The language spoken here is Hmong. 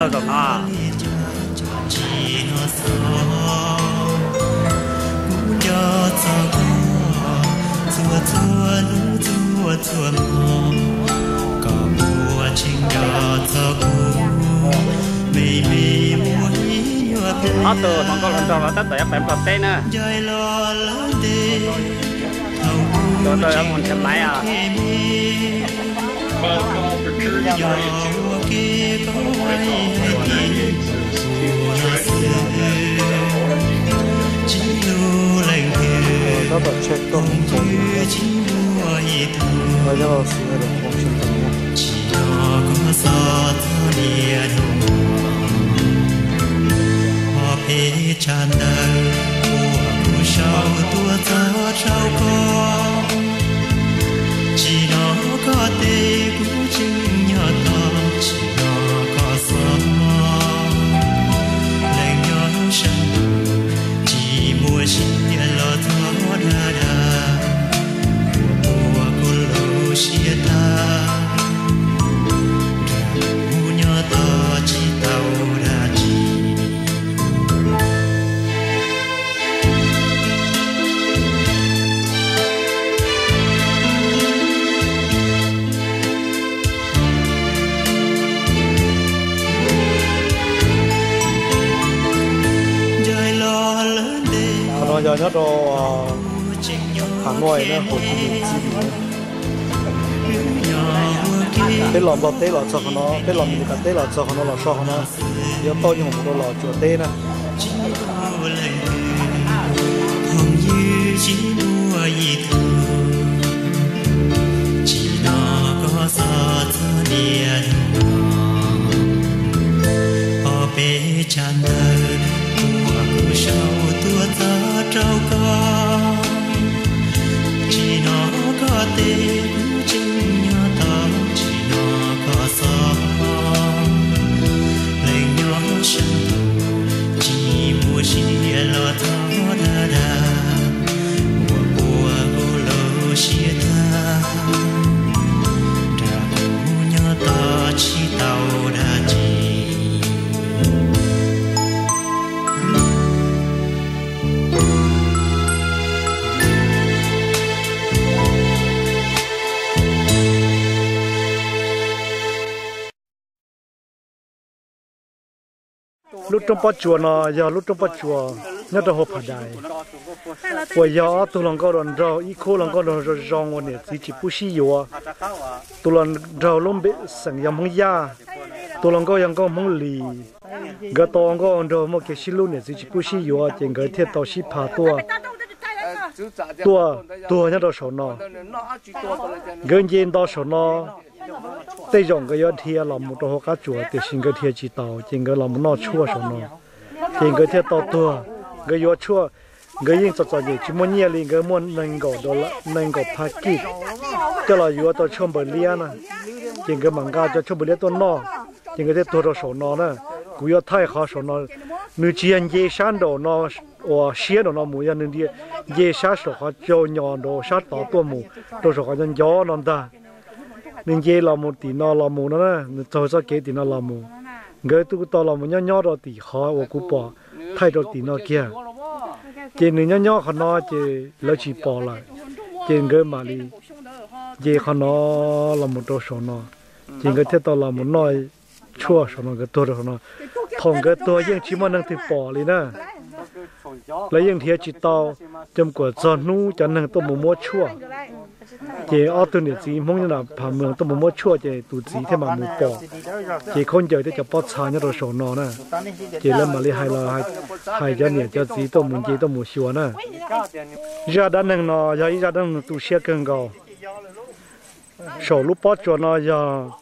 Zaum no. Ob tug hluas nkauj hluas nraug los tab tom yuav pem nplog teb na. Tus rau yuav mus nrhiav maiv os. Tab tom check koj hmoov ntawd, nyob rau xwm los qhov tsis tau. Peb tsam ntawd uas kuv sau tuaj txog rau koj, tsis hnov koj teb kuv tseem nyob tos, tsis hnov koj xov, leej nyob sab ntuj, tsis muaj sia los txog dag dag, ua ua kuv lub siab tag, nrog kuv nyob tos tsis tau dag tsi. Qhov no yog nyob rau Hà Nội na, Hồ Chí Minh City na. Peb los Nplog teb los txog qhov no, peb los Meskas teb los txog qhov no los so qhov no, yuav tau nyuag mus rau Los Tsuas teb na. Phooj ywg tsis muaj ib tug, tsis hnov koj xov txog niaj hnub no. Ob peb tsam ntawd uas kuv sau tuaj txog rau koj, tsis hnov koj teb kuv tseem nyob tos, tsis hnov koj xov, leej nyob sab ntuj, tsis muaj sia los txog dag dag, ua ua kuv lub siab tag, nrog kuv nyob tos tsis tau dag tsi. Lub roob pob tsuas no yog lub roob pob tsuas nyob rau hauv Pha Dais, uas yog ob tug hluas nkauj hluas nraug, ib khub hluas nkauj hluas nraug zoo zoo uas niam txiv tsis pub sib yuav. Tus hluas nraug lub npe xeem yog Hmoob Yaj, tus hluas nkauj yog nkauj Hmoob Lis. Nkawd tau ua nkauj ua nraug muaj kev sib hlub, niam txiv tsis pub sib yuav ces nkawd thiaj tau sib phaj tuaj, tuaj tuag nyob rau saum no. Nkawd nce nto saum no, tej zaum nkawd yuav dhia los mus rau hauv qab tsuas tiam sis nkawd dhia tsis taus ces nkawd los mus noj tshuaj saum no, ces nkawd thiaj tau tuag. Nkawd yuav tshuaj, nkawd yeej txom txom nyem tsis muaj nyiaj li, nkawd muaj nees nkaum, nees nkaum phav kij coj los yuav tau tshuaj npaws liab na, ces nkawd mam nqa cov tshuaj npaws liab tuaj noj, ces nkawd thiaj tuag rau saum no na. Kuv yuav thaij qhov saum no, nws tsis yog nce sab nraum no uas siab nraum no mus, yog nws nce sab saum qhov caug nyos nraum sab tod tuaj mus rau saum qhov nco nco no ntag. Nws nce los mus tim no los mus no na, nws txog txoj kev tim no los mus. Nkawd twb tau los mus nyob nyob rau tim qhov uas kuv pom thaij rau tim no kiag. Ces nws nyob nyob qhov no ces lawv tsis pom lawm, ces nkawd mam li nce qhov no los mus rau saum no, ces nkawd thiaj tau los mus noj tshuaj saum no, nkawd tuag rau saum no. Thaum nkawd tuag yeej tsis muaj neeg twg pom li na. Lawv yeej nrhiav tsis tau, ces kuam txog hnub cov neeg tuaj mus muab tshuaj, ces ob tug niam txiv Hmoob nyob nram Phav Mws tuaj mus muab tshuaj ces tus txiv thiaj mam mus pom, ces khaub ncaws thiab cov pob txha nyob rau saum no na. Ces lawv mam li hais los hais cov niam cov txiv tuaj mus nce tuaj mus xyuas na. Zaj dab neeg no yog ib zaj dab neeg tu siab kawg nkaus. Saum lub pob tsuas no yog